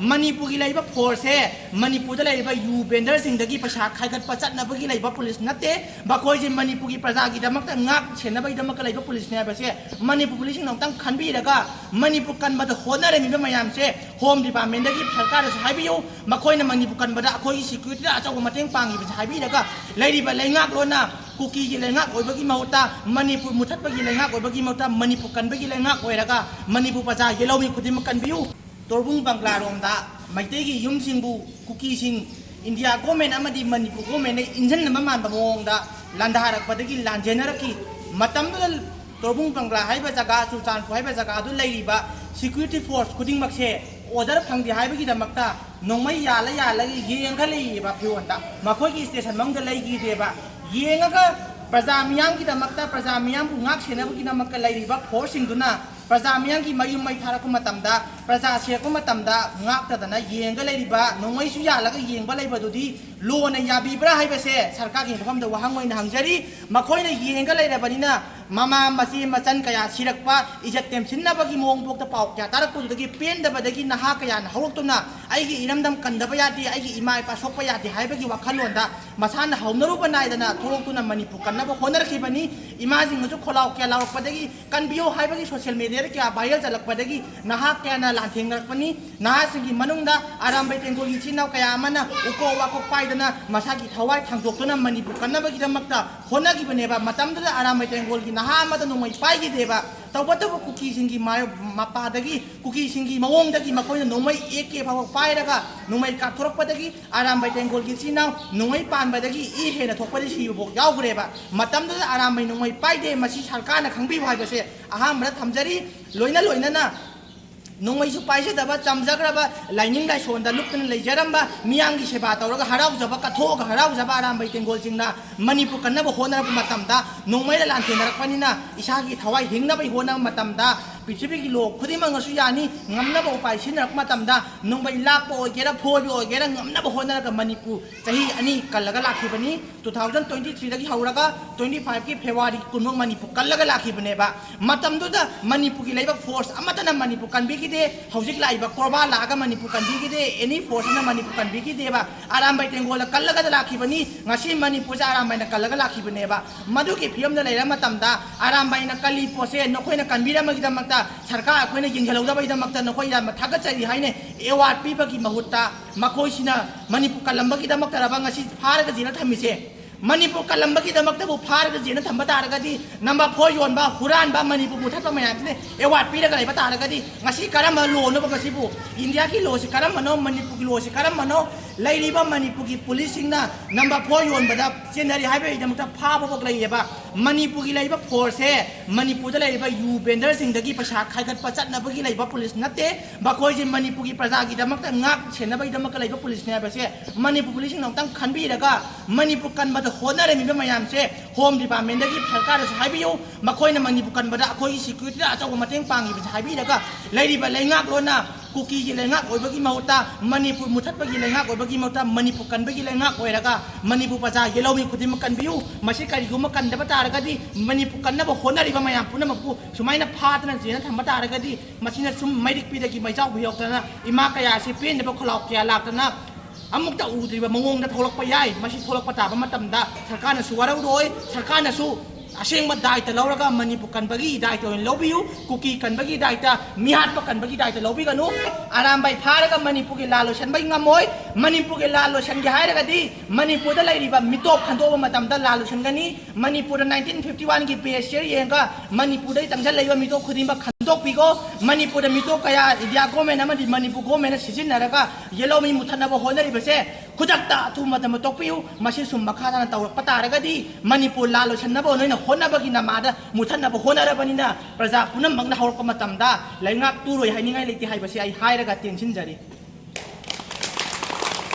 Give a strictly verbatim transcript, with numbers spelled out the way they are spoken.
ꯃꯅꯤꯄꯨꯔꯒꯤ ꯂꯩꯔꯤꯕ ꯐꯣꯔꯁꯁꯦ ꯃꯅꯤꯄꯨꯔꯗ ꯂꯩꯔꯤꯕ ꯌꯨ ꯚꯦꯟꯗꯔꯁꯤꯡꯗꯒꯤ ꯄꯩꯁꯥ ꯈꯥꯏꯒꯠꯄ ꯆꯠꯅꯕꯒꯤ ꯂꯩꯕ ꯄꯨꯂꯤꯁ ꯅꯠꯇꯦ꯫ ꯃꯈꯣꯏꯁꯦ ꯃꯅꯤꯄꯨꯔꯒꯤ ꯄ꯭ꯔꯖꯥꯒꯤꯗꯃꯛꯇ ꯉꯥꯛ ꯁꯦꯟꯅꯕꯒꯤꯗꯃꯛꯇ ꯂꯩꯕ ꯄꯨꯂꯤꯁꯅꯦ ꯍꯥꯏꯕꯁꯦ ꯃꯅꯤꯄꯨꯔ ꯄꯨꯂꯤꯁꯁꯤꯡꯅ ꯑꯃꯨꯛꯇꯪ ꯈꯟꯕꯤꯔꯒ, ꯃꯅꯤꯄꯨꯔ ꯀꯟꯕꯗ ꯍꯣꯠꯅꯔꯝꯃꯤꯕ ꯃꯌꯥꯝꯁꯦ ꯍꯣꯝ ꯗꯤꯄꯥꯔꯠꯃꯦꯟꯗꯒꯤ ꯁꯔꯀꯥꯔꯗꯁꯨ ꯍꯥꯏꯕꯤꯌꯨ, ꯃꯈꯣꯏꯅ ꯃꯅꯤꯄꯨꯔ ꯀꯟꯕꯗ ꯑꯩꯈꯣꯏꯒꯤ ꯁꯦꯀ꯭ꯌꯨꯔꯤꯇꯤꯗ ꯑꯆꯧꯕ ꯃꯇꯦꯡ ꯄꯥꯡꯈꯤꯕꯁꯦ ꯍꯥꯏꯕꯤꯔꯒ, ꯂꯩꯔꯤꯕ ꯂꯩꯉꯥꯛꯂꯣꯟꯅ ꯀꯨꯀꯤꯒꯤ ꯂꯩꯉꯥꯛ ꯑꯣꯏꯕꯒꯤ ꯃꯍꯨꯠꯇ, ꯃꯅꯤꯄꯨꯔ ꯃꯨꯊꯠꯄꯒꯤ ꯂꯩꯉꯥꯛ ꯑꯣꯏꯕꯒꯤ ꯃꯍꯨꯠꯇ, ꯃꯅꯤꯄꯨꯔ ꯀꯟꯕꯒꯤ ꯂꯩꯉꯥꯛ ꯑꯣꯏꯔꯒ ꯃꯅꯤꯄꯨꯔ ꯄ꯭ꯔꯖꯥ ꯌꯦꯜꯍꯧꯃꯤ ꯈꯨꯗꯤꯡꯃꯛ ꯀꯟꯕꯤꯌꯨ꯫ ꯇꯣꯔꯕꯨꯡ ꯕꯪꯒ꯭ꯂꯥꯔꯣꯝꯗ ꯃꯩꯇꯩꯒꯤ ꯌꯨꯝꯁꯤꯡꯕꯨ ꯀꯨꯀꯤꯁꯤꯡ, ꯏꯟꯗꯤꯌꯥ ꯒꯣꯔꯃꯦꯟ ꯑꯃꯗꯤ ꯃꯅꯤꯄꯨꯔ ꯒꯣꯔꯃꯦꯟꯅ ꯏꯟꯁꯤꯟꯅꯕ ꯃꯥꯟꯕ ꯃꯑꯣꯡꯗ ꯂꯥꯟꯗꯥꯔꯛꯄꯗꯒꯤ ꯂꯥꯟꯖꯦꯟꯅꯔꯛꯈꯤ꯫ ꯃꯇꯝꯗꯨꯗ ꯇꯣꯔꯕꯨꯡ ꯕꯪꯒ꯭ꯂꯥ ꯍꯥꯏꯕ ꯖꯒꯥ, ꯆꯨꯔꯆꯥꯟꯄꯨꯔ ꯍꯥꯏꯕ ꯖꯒꯥꯗꯨ ꯂꯩꯔꯤꯕ ꯁꯦꯀ꯭ꯌꯨꯔꯤꯇꯤ ꯐꯣꯔꯁ ꯈꯨꯗꯤꯡꯃꯛꯁꯦ ꯑꯣꯔꯗꯔ ꯐꯪꯗꯦ ꯍꯥꯏꯕꯒꯤꯗꯃꯛꯇ ꯅꯣꯡꯃꯩ ꯌꯥꯜꯂ ꯌꯥꯜꯂꯒ ꯌꯦꯡꯉꯒ ꯂꯩꯌꯦꯕ ꯐꯤꯔꯣꯟꯗ꯫ ꯃꯈꯣꯏꯒꯤ ꯁ꯭ꯇꯦꯁꯟ ꯃꯅꯨꯡꯗ ꯂꯩꯈꯤꯗꯦꯕ꯫ ꯌꯦꯡꯉꯒ ꯄ꯭ꯔꯖꯥ ꯃꯤꯌꯥꯝꯒꯤꯗꯃꯛꯇ, ꯄ꯭ꯔꯖꯥ ꯃꯤꯌꯥꯝꯕꯨ ꯉꯥꯛ ꯁꯦꯟꯅꯕꯒꯤꯗꯃꯛꯇ ꯂꯩꯔꯤꯕ ꯐꯣꯔꯁꯁꯤꯡꯗꯨꯅ ꯄ꯭ꯔꯖꯥ ꯃꯤꯌꯥꯝꯒꯤ ꯃꯌꯨꯝ ꯃꯩ ꯊꯥꯔꯛꯄ ꯃꯇꯝꯗ, ꯄ꯭ꯔꯖꯥ ꯁꯤꯔꯛꯄ ꯃꯇꯝꯗ ꯉꯥꯛꯇꯗꯅ ꯌꯦꯡꯉꯒ ꯂꯩꯔꯤꯕ, ꯅꯣꯡꯃꯩꯁꯨ ꯌꯥꯜꯂꯒ ꯌꯦꯡꯕ ꯂꯩꯕꯗꯨꯗꯤ ꯂꯣꯅ ꯌꯥꯕꯤꯕ꯭ꯔꯥ ꯍꯥꯏꯕꯁꯦ ꯁꯔꯀꯥꯔꯒꯤ ꯃꯐꯝꯗ ꯋꯥꯍꯪ ꯑꯣꯏꯅ ꯍꯪꯖꯔꯤ꯫ ꯃꯈꯣꯏꯅ ꯌꯦꯡꯉꯒ ꯂꯩꯔꯕꯅꯤꯅ ꯃꯃꯥ ꯃꯆꯦ ꯃꯆꯟ ꯀꯌꯥ ꯁꯤꯔꯛꯄ, ꯏꯖꯠ ꯇꯦꯝꯁꯤꯟꯅꯕꯒꯤ ꯃꯑꯣꯡ ꯄꯣꯛꯇ ꯄꯥꯎ ꯀꯌꯥ ꯇꯥꯔꯛꯄꯗꯨꯗꯒꯤ ꯄꯦꯟꯗꯕꯗꯒꯤ ꯅꯍꯥ ꯀꯌꯥꯅ ꯍꯧꯔꯛꯇꯨꯅ ꯑꯩꯒꯤ ꯏꯔꯝꯗꯝ ꯀꯟꯗꯕ ꯌꯥꯗꯦ, ꯑꯩꯒꯤ ꯏꯃꯥ ꯏꯄꯥ ꯁꯣꯛꯄ ꯌꯥꯗꯦ ꯍꯥꯏꯕꯒꯤ ꯋꯥꯈꯜꯂꯣꯟꯗ ꯃꯁꯥꯅ ꯍꯧꯅꯔꯨꯕ ꯅꯥꯏꯗꯅ ꯊꯣꯛꯂꯛꯇꯨꯅ ꯃꯅꯤꯄꯨꯔ ꯀꯟꯅꯕ ꯍꯣꯠꯅꯔꯛꯈꯤꯕꯅꯤ꯫ ꯏꯃꯥꯁꯤꯡꯅꯁꯨ ꯈꯣꯜꯂꯥꯎ ꯀꯌꯥ ꯂꯥꯎꯔꯛꯄꯗꯒꯤ, ꯀꯟꯕꯤꯌꯨ ꯍꯥꯏꯕꯒꯤ ꯁꯣꯁꯤꯌꯦꯜ ꯃꯦꯗꯤꯌꯥꯗ ꯀꯌꯥ ꯚꯥꯏꯔꯦꯜ ꯆꯠꯂꯛꯄꯗꯒꯤ ꯅꯍꯥ ꯀꯌꯥꯅ ꯂꯥꯟꯊꯦꯡꯅꯔꯛꯄꯅꯤ꯫ ꯅꯍꯥꯁꯤꯡꯒꯤ ꯃꯅꯨꯡꯗ ꯑꯔꯥꯝꯕꯩ ꯇꯦꯡꯒꯣꯜꯒꯤ ꯏꯆꯤꯟ ꯏꯅꯥꯎ ꯀꯌꯥ ꯑꯃꯅ ꯎꯀꯣꯛ ꯋꯥꯀꯣꯛ ꯄꯥꯏꯗꯅ ꯃꯁꯥꯒꯤ ꯊꯋꯥꯏ ꯊꯥꯡꯗꯣꯛꯇꯨꯅ ꯃꯅꯤꯄꯨꯔ ꯀꯟꯅꯕꯒꯤꯗꯃꯛꯇ ꯍꯣꯠꯅꯈꯤꯕꯅꯦꯕ꯫ ꯃꯇꯝꯗꯨꯗ ꯑꯔꯥꯝꯕꯩ ꯇꯦꯡꯒꯣꯜꯒꯤ ꯅꯍꯥ ꯑꯃꯗ ꯅꯣꯡꯃꯩ ꯄꯥꯏꯈꯤꯗꯦꯕ꯫ ꯇꯧꯕꯇꯕꯨ ꯀꯨꯀꯤꯁꯤꯡꯒꯤ ꯃꯥꯌꯣ-, ꯃꯄꯥꯗꯒꯤ, ꯀꯨꯀꯤꯁꯤꯡꯒꯤ ꯃꯑꯣꯡꯗꯒꯤ ꯃꯈꯣꯏꯅ ꯅꯣꯡꯃꯩ ꯑꯦ ꯀꯦ ꯐꯥꯎꯕ ꯄꯥꯏꯔꯒ ꯅꯣꯡꯃꯩ ꯀꯥꯞꯊꯣꯔꯛꯄꯗꯒꯤ ꯑꯔꯥꯝꯕꯩ ꯇꯦꯡꯒꯣꯜꯒꯤ ꯏꯆꯤꯟ ꯏꯅꯥꯎ ꯅꯣꯡꯃꯩ ꯄꯥꯟꯕꯗꯒꯤ ꯏ ꯍꯦꯟꯅ ꯊꯣꯛꯄꯗ ꯁꯤꯕꯐꯥꯎ ꯌꯥꯎꯈ꯭ꯔꯦꯕ꯫ ꯃꯇꯝꯗꯨꯗ ꯑꯔꯥꯝꯕꯩ ꯅꯣꯡꯃꯩ ꯄꯥꯏꯗꯦ, ꯃꯁꯤ ꯁꯔꯀꯥꯔꯅ ꯈꯪꯕꯤꯌꯨ ꯍꯥꯏꯕꯁꯦ ꯑꯍꯥꯟꯕꯗ ꯊꯝꯖꯔꯤ꯫ ꯂꯣꯏꯅ ꯂꯣꯏꯅꯅ ꯅꯣꯡꯃꯩꯁꯨ ꯄꯥꯏꯖꯗꯕ ꯆꯝꯖꯈ꯭ꯔꯕ ꯂꯥꯏꯅꯤꯡ ꯂꯥꯏꯁꯣꯟꯗ ꯂꯨꯞꯇꯨꯅ ꯂꯩꯖꯔꯝꯕ, ꯃꯤꯌꯥꯝꯒꯤ ꯁꯦꯕꯥ ꯇꯧꯔꯒ ꯍꯔꯥꯎꯖꯕ, ꯀꯠꯊꯣꯛꯑꯒ ꯍꯔꯥꯎꯖꯕ ꯑꯔꯥꯝꯕꯩ ꯇꯦꯡꯒꯣꯜꯁꯤꯡꯅ ꯃꯅꯤꯄꯨꯔ ꯀꯟꯅꯕ ꯍꯣꯠꯅꯔꯛꯄ ꯃꯇꯝꯗ ꯅꯣꯡꯃꯩꯅ ꯂꯥꯟꯊꯦꯡꯅꯔꯛꯄꯅꯤꯅ ꯏꯁꯥꯒꯤ ꯊꯋꯥꯏ ꯍꯤꯡꯅꯕꯒꯤ ꯍꯣꯠꯅꯕ ꯃꯇꯝꯗ ꯄ꯭ꯔꯤꯊꯤꯕꯤꯒꯤ ꯂꯣ ꯈꯨꯗꯤꯡꯃꯛꯅꯁꯨ ꯌꯥꯅꯤ꯫ ꯉꯝꯅꯕ ꯎꯄꯥꯏ ꯁꯤꯖꯤꯟꯅꯔꯛꯄ ꯃꯇꯝꯗ ꯅꯣꯡꯃꯩ ꯂꯥꯛꯄ ꯑꯣꯏꯒꯦꯔꯥ, ꯐꯣꯏꯕ ꯑꯣꯏꯒꯦꯔꯥ, ꯉꯝꯅꯕ ꯍꯣꯠꯅꯔꯒ ꯃꯅꯤꯄꯨꯔ ꯆꯍꯤ ꯑꯅꯤ ꯀꯜꯂꯒ ꯂꯥꯛꯈꯤꯕꯅꯤ꯫ Two thousand twenty threeꯗꯒꯤ ꯍꯧꯔꯒ twenty fiveꯀꯤ February ꯀꯨꯟꯐꯥꯎ ꯃꯅꯤꯄꯨꯔ ꯀꯜꯂꯒ ꯂꯥꯛꯈꯤꯕꯅꯦꯕ꯫ ꯃꯇꯝꯗꯨꯗ ꯃꯅꯤꯄꯨꯔꯒꯤ ꯂꯩꯕ force ꯑꯃꯠꯇꯅ ꯃꯅꯤꯄꯨꯔ ꯀꯟꯕꯤꯈꯤꯗꯦ꯫ ꯍꯧꯖꯤꯛ ꯂꯥꯛꯏꯕ ꯀꯣꯔꯕꯥ ꯂꯥꯛꯑꯒ ꯃꯅꯤꯄꯨꯔ ꯀꯟꯕꯤꯈꯤꯗꯦ꯫ Any force ꯑꯃꯅ ꯃꯅꯤꯄꯨꯔ ꯀꯟꯕꯤꯈꯤꯗꯦꯕ꯫ ꯑꯔꯥꯝꯕꯥꯏ ꯇꯦꯡꯒꯣꯜꯅ ꯀꯜꯂꯒꯗ ꯂꯥꯛꯈꯤꯕꯅꯤ꯫ ꯉꯁꯤ ꯃꯅꯤꯄꯨꯔꯁꯦ ꯑꯔꯥꯝꯕꯥꯏꯅ ꯀꯜꯂꯒ ꯂꯥꯛꯈꯤꯕꯅꯦꯕ꯫ ꯃꯗꯨꯒꯤ ꯐꯤꯕꯝꯗ ꯂꯩꯔ ꯃꯇꯝꯗ ꯑꯔꯥꯝꯕꯥꯏꯅ ꯀꯜꯂꯤ ꯄꯣꯠꯁꯦ ꯅꯈꯣꯏꯅ ꯀꯟꯕꯤꯔꯝꯕꯒꯤꯗꯃꯛꯇ, ꯁꯔꯀꯥꯔ ꯑꯩꯈꯣꯏꯅ ꯌꯦꯡꯁꯤꯜꯍꯧꯗꯕꯒꯤꯗꯃꯛꯇ ꯅꯈꯣꯏ ꯌꯥꯝꯅ ꯊꯥꯒꯠꯆꯔꯤ ꯍꯥꯏꯅ award ꯄꯤꯕꯒꯤ ꯃꯍꯨꯠꯇ, ꯃꯈꯣꯏꯁꯤꯅ ꯃꯅꯤꯄꯨꯔ ꯀꯜꯂꯝꯕꯒꯤꯗꯃꯛꯇꯔꯕ ꯉꯁꯤ ꯐꯥꯔꯒ ꯖꯦꯜꯗ ꯊꯝꯃꯤꯁꯦ? ꯃꯅꯤꯄꯨꯔ ꯀꯜꯂꯝꯕꯒꯤꯗꯃꯛꯇꯕꯨ ꯐꯥꯔꯒ ꯖꯦꯜꯗ ꯊꯝꯕ ꯇꯥꯔꯒꯗꯤ, number four ꯌꯣꯟꯕ, ꯍꯨꯔꯥꯟꯕ, ꯃꯅꯤꯄꯨꯔ ꯃꯨꯊꯠꯄ ꯃꯌꯥꯝꯁꯤꯅ award ꯄꯤꯔꯒ ꯂꯩꯕ ꯇꯥꯔꯒꯗꯤ, ꯉꯁꯤ ꯀꯔꯝꯕ ꯂꯣꯅꯣꯕ ꯃꯁꯤꯕꯨ? ꯏꯟꯗꯤꯌꯥꯒꯤ ꯂꯣꯁꯤ ꯀꯔꯝꯕꯅꯣ? ꯃꯅꯤꯄꯨꯔꯒꯤ ꯂꯣꯁꯤ ꯀꯔꯝꯕꯅꯣ? ꯂꯩꯔꯤꯕ ꯃꯅꯤꯄꯨꯔꯒꯤ ꯄꯨꯂꯤꯁꯁꯤꯡꯅ number four ꯌꯣꯟꯕꯗ ꯆꯦꯟꯅꯔꯤ ꯍꯥꯏꯕꯒꯤꯗꯃꯛꯇ ꯐꯥꯕ ꯐꯥꯎ ꯂꯩꯌꯦꯕ꯫ ꯃꯅꯤꯄꯨꯔꯒꯤ ꯂꯩꯔꯤꯕ forceꯁꯦ ꯃꯅꯤꯄꯨꯔꯗ ꯂꯩꯔꯤꯕ ꯌꯨ vendorꯁꯤꯡꯗꯒꯤ ꯄꯩꯁꯥ ꯈꯥꯏꯒꯠꯄ ꯆꯠꯅꯕꯒꯤ ꯂꯩꯕ ꯄꯨꯂꯤꯁ ꯅꯠꯇꯦ꯫ ꯃꯈꯣꯏꯁꯦ ꯃꯅꯤꯄꯨꯔꯒꯤ ꯄ꯭ꯔꯖꯥꯒꯤꯗꯃꯛꯇ ꯉꯥꯛ ꯁꯦꯟꯅꯕꯒꯤꯗꯃꯛꯇ ꯂꯩꯕ ꯄꯨꯂꯤꯁꯅꯦ ꯍꯥꯏꯕꯁꯦ ꯃꯅꯤꯄꯨꯔ ꯄꯨꯂꯤꯁꯁꯤꯡꯅ ꯑꯃꯨꯛꯇꯪ ꯈꯟꯕꯤꯔꯒ, ꯃꯅꯤꯄꯨꯔ ꯀꯟꯕꯗ ꯍꯣꯠꯅꯔꯝꯃꯤꯕ ꯃꯌꯥꯝꯁꯦ Home Departmentꯗꯒꯤ ꯁꯔꯀꯥꯔꯗꯁꯨ ꯍꯥꯏꯕꯤꯌꯨ꯫ ꯃꯈꯣꯏꯅ ꯃꯅꯤꯄꯨꯔ ꯀꯟꯕꯗ ꯑꯩꯈꯣꯏꯒꯤ securityꯗ ꯑꯆꯧꯕ ꯃꯇꯦꯡ ꯄꯥꯡꯉꯤꯕꯁꯦ ꯍꯥꯏꯕꯤꯔꯒ, ꯂꯩꯔꯤꯕ ꯂꯩꯉꯥꯛꯂꯣꯟꯅ ꯀꯨꯀꯤꯒꯤ ꯂꯩꯉꯥꯛ ꯑꯣꯏꯕꯒꯤ ꯃꯍꯨꯠꯇ, ꯃꯅꯤꯄꯨꯔ ꯃꯨꯊꯠꯄꯒꯤ ꯂꯩꯉꯥꯛ ꯑꯣꯏꯕꯒꯤ ꯃꯍꯨꯠꯇ, ꯃꯅꯤꯄꯨꯔ ꯀꯟꯕꯒꯤ ꯂꯩꯉꯥꯛ ꯑꯣꯏꯔꯒ ꯃꯅꯤꯄꯨꯔ ꯄ꯭ꯔꯖꯥ ꯌꯦꯜꯍꯧꯃꯤ ꯈꯨꯗꯤꯡꯃꯛ ꯀꯟꯕꯤꯌꯨ꯫ ꯃꯁꯤ ꯀꯔꯤꯒꯨꯝꯕ ꯀꯟꯗꯕ ꯇꯥꯔꯒꯗꯤ ꯃꯅꯤꯄꯨꯔ ꯀꯟꯅꯕ ꯍꯣꯠꯅꯔꯤꯕ ꯃꯌꯥꯝ ꯄꯨꯝꯅꯃꯛꯄꯨ ꯁꯨꯃꯥꯏꯅ ꯐꯥꯗꯅ ꯖꯦꯜꯗ ꯊꯝꯕ ꯇꯥꯔꯒꯗꯤ, ꯃꯁꯤꯅ ꯁꯨꯝ ꯃꯩꯔꯤꯛ ꯄꯤꯗꯒꯤ ꯃꯩꯖꯥꯎ ꯍꯨꯏꯍꯧꯗꯅ ꯏꯃꯥ ꯀꯌꯥ ꯑꯁꯤ ꯄꯦꯟꯗꯕ ꯈꯣꯜꯂꯥꯎ ꯀꯌꯥ ꯂꯥꯛꯇꯅ ꯑꯃꯨꯛꯇ ꯎꯗ꯭ꯔꯤꯕ ꯃꯑꯣꯡꯗ ꯊꯣꯛꯂꯛꯄ ꯌꯥꯏ꯫ ꯃꯁꯤ ꯊꯣꯛꯂꯛꯄ ꯇꯥꯕ ꯃꯇꯝꯗ ꯁꯔꯀꯥꯔꯅꯁꯨ ꯋꯥꯔꯧꯔꯣꯏ, ꯁꯔꯀꯥꯔꯅꯁꯨ ꯑꯁꯦꯡꯕ ꯗꯥꯏꯇ ꯂꯧꯔꯒ ꯃꯅꯤꯄꯨꯔ ꯀꯟꯕꯒꯤ ꯗꯥꯏꯇ ꯑꯣꯏꯅ ꯂꯧꯕꯤꯌꯨ꯫ ꯀꯨꯀꯤ ꯀꯟꯕꯒꯤ ꯗꯥꯏꯇ, ꯃꯤꯍꯥꯠꯄ ꯀꯟꯕꯒꯤ ꯗꯥꯏꯇ ꯂꯧꯕꯤꯒꯅꯨ꯫ ꯑꯔꯥꯝꯕꯥꯏ ꯐꯥꯔꯒ ꯃꯅꯤꯄꯨꯔꯒꯤ ꯂꯥꯟ ꯂꯣꯏꯁꯟꯕ ꯉꯝꯃꯣꯏ꯫ ꯃꯅꯤꯄꯨꯔꯒꯤ ꯂꯥꯟ ꯂꯣꯏꯁꯟꯒꯦ ꯍꯥꯏꯔꯒꯗꯤ ꯃꯅꯤꯄꯨꯔꯗ ꯂꯩꯔꯤꯕ ꯃꯤꯇꯣꯞ ꯈꯟꯗꯣꯛꯄ ꯃꯇꯝꯗ ꯂꯥꯟ ꯂꯣꯏꯁꯟꯒꯅꯤ꯫ ꯃꯅꯤꯄꯨꯔꯗ nineteen fifty oneꯒꯤ base year ꯌꯦꯡꯉꯒ ꯃꯅꯤꯄꯨꯔꯗ ꯆꯪꯁꯤꯜꯂꯛꯏꯕ ꯃꯤꯇꯣꯞ ꯈꯨꯗꯤꯡꯃꯛ ꯈꯟꯗꯣꯛꯄꯤꯈꯣ꯫ ꯃꯅꯤꯄꯨꯔꯗ ꯃꯤꯇꯣꯞ ꯀꯌꯥ ꯏꯟꯗꯤꯌꯥ government ꯑꯃꯗꯤ ꯃꯅꯤꯄꯨꯔ governmentꯅ ꯁꯤꯖꯤꯟꯅꯔꯒ ꯌꯦꯜꯍꯧꯃꯤ ꯃꯨꯊꯠꯅꯕ ꯍꯣꯠꯅꯔꯤꯕꯁꯦ ꯈꯨꯗꯛꯇ ꯑꯊꯨꯕ ꯃꯇꯝꯗ ꯇꯣꯛꯄꯤꯌꯨ꯫ ꯃꯁꯤ ꯁꯨꯝ ꯃꯈꯥ ꯇꯥꯅ ꯇꯧꯔꯛꯄ ꯇꯥꯔꯒꯗꯤ ꯃꯅꯤꯄꯨꯔ ꯂꯥꯟ ꯂꯣꯏꯁꯟꯅꯕ ꯅꯣꯏꯅ ꯍꯣꯠꯅꯕꯒꯤ ꯅꯃꯥꯗ ꯃꯨꯊꯠꯅꯕ ꯍꯣꯠꯅꯔꯕꯅꯤꯅ ꯄ꯭ꯔꯖꯥ ꯄꯨꯝꯅꯃꯛꯅ ꯍꯧꯔꯛꯄ ꯃꯇꯝꯗ ꯂꯩꯉꯥꯛ ꯇꯨꯔꯣꯏ ꯍꯥꯏꯅꯤꯡꯉꯥꯏ ꯂꯩꯇꯦ ꯍꯥꯏꯕꯁꯤ ꯑꯩ ꯍꯥꯏꯔꯒ ꯇꯦꯟꯁꯤꯟꯖꯔꯤ꯫